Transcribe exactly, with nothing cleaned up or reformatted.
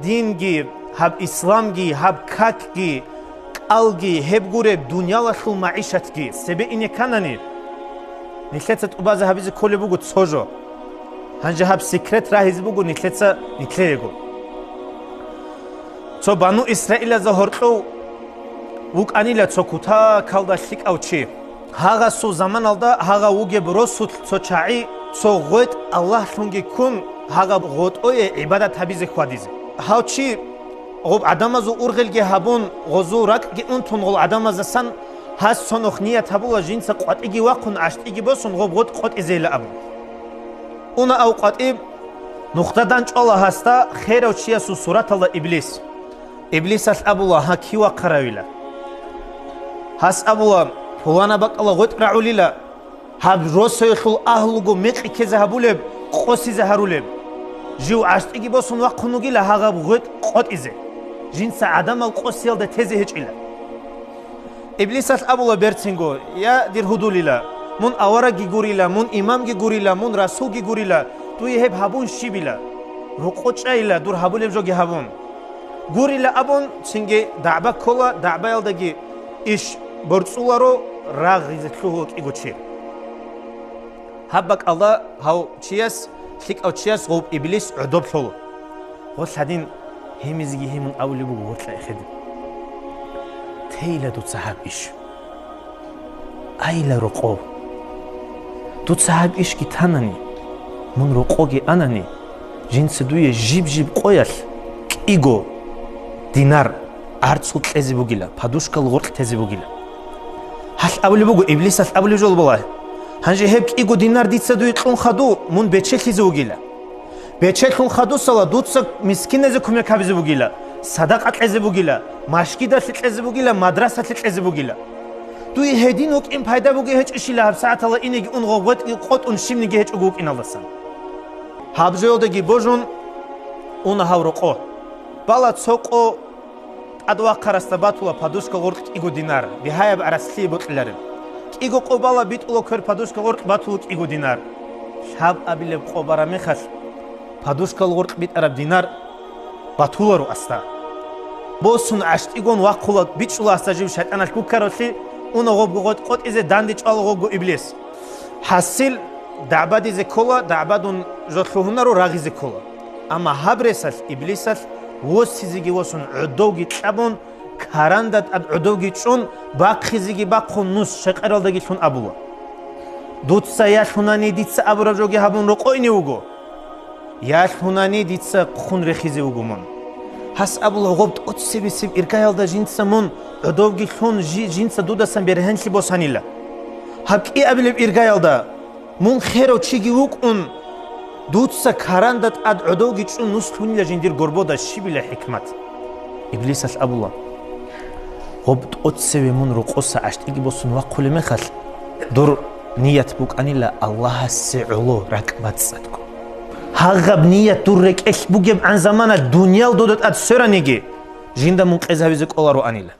Динги, гьаб исламги, гьаб какги, кӀалги, гьеб гуреб дуниялалъул магӀишатги цебе ине кканани, нилъеца тӀубазе гьабизе кколеб буго цо жо. Гьанже гьаб секрет рагьизе буго нилъеца нилъеего. Цо бану Исраилазда гьоркьов вукӀанила цо кутакалда лъикӀав чи. Гьагъасул заманалда гьагъав вугеб росулъ цо чагӀи, цо гъветӀ Аллагьлъунги ккун, гьагъаб гъотӀое гӀибадат гьабизе хьвадизе. Гьав чи гъоб гӀадамазул ургъелги гьабун, гъозул ракӀги унтун гъол гӀадамаздасан гьас цонухъ ният гьабула жинца къватӀиги вахъун, гӀащтӀиги босун гъоб гъотӀ къотӀизейила абун. Уна ав къватӀиб, нухда дандчӀвала гьасда херав чиясул сураталда Иблис. Иблисалъ абула: «Гьа, кив вахъаравила?» Гьас абула: «Пуланаб бакӀалда гъветӀ рагӀулила, гьаб росаялъул агьлуго мекъи ккезе гьабулеб, къосизе гьарулеб. Жив гӀащтӀиги босун вахъун вугила гьагъаб гъветӀ къотӀизе. Жинца гӀадамал къосиялда тезе гьечӀила». Иблисалъ абула берцинго: «Я, дир гьудулила, мун аварагги гурила, мун имамги гурила, мун расулги гурила, дуе гьеб гьабун щибила? Рокъо чӀайила, дур гьабулеб жоги гьабун». Гурила абун, цинги дагӀба ккола, дагӀбаялдаги иш борцӀуларо, рагъизе лъугьула кӀиго чи. Гьаб бакӀалда гьав чияс, лъикӀав чияс гъов Иблис гӀодоб лъоло. Гъо лъадин гьимизеги гьимун абулеб буго гъоркьа эхеде: «Тейила дуца гьаб иш. Айила рокъов. Дуца гьаб ишги танани, мун рокъоги анани, жинца дуе жиб-жиб къоялъ кӀиго динар гӀарцул кьезе бугила, подушкал гъоркь тезе бугила». Гьалъ абулеб буго, Иблисалъ абулеб жо була: «Гьанже гьеб кӀиго динар дица дуе кьун хадув, мун бечелъизе вугила. Бечелъун хадусала дуца мискиназе кумек гьабизе бугила, садакъа кьезе бугила, машгидалъе кьезе бугила, мадрасалъе кьезе бугила. Дуе гьедин вукӀин пайда бугей гьечӀищила гьаб сагӀатала инеги ун гъоб гъветӀги къотӀун щибниги гьечӀого вукӀиналдасан». Гьаб жоялдаги божун уна гьав рокъо. Бала цо къо, тӀад вахъарасда батула подушка гъоркь кӀиго динар, бигьаяб гӀарац лъие бокьилареб. КӀиго къо бала, битӀула квер подушка гъоркь, батула кӀиго динар. Лъабабилеб къо бараб мехалъ, подушкал гъоркь битӀараб динар батуларо асда. Босун гӀащтӀигун вахъула, бичӀчӀула асда жив шайтӀаналъ гуккаравлъи, уна гъобго гъотӀ къотӀизе, данде чӀвала гъобго Иблис. ХӀасил дагӀбадизе ккола, дагӀбадун жо лъугьунаро, рагъизе ккола. Амма гьаб ресалъ Иблисалъ восизеги восун, гӀодовги кьабун, каранда тӀад гӀодовги чӀун, бахъизеги бахъун нус щекъералдаги лъун абула: «Дуца ялъунани дица абураб жоги гьабун рокъойни вуго, ялъунани дица хъун рехизе вуго мун». Гьас абула: «Гъоб тӀоцебесеб иргаялда жинца мун гӀодовги лъун, жи-, жинца дудасан бергьенлъи босанила. Гьаб кӀиабилеб иргаялда мун херав чиги вукӀун, дуца каранда тӀад гӀодовги чӀун нус лъунила жиндир горбода, щибила хӀикмат?» Иблисалъ абула: «Гъоб тӀоцеве мун рокъоса гӀащтӀиги босун вахъулеб мехалъ, дур ният букӀанила Аллагьасе гӀоло ракӀбацӀцӀадго. Гьагъаб ният дур рекӀелъ бугебгӀан замана дуниял дуда тӀад свераниги, жинда мун къезавизе кӀолароанила».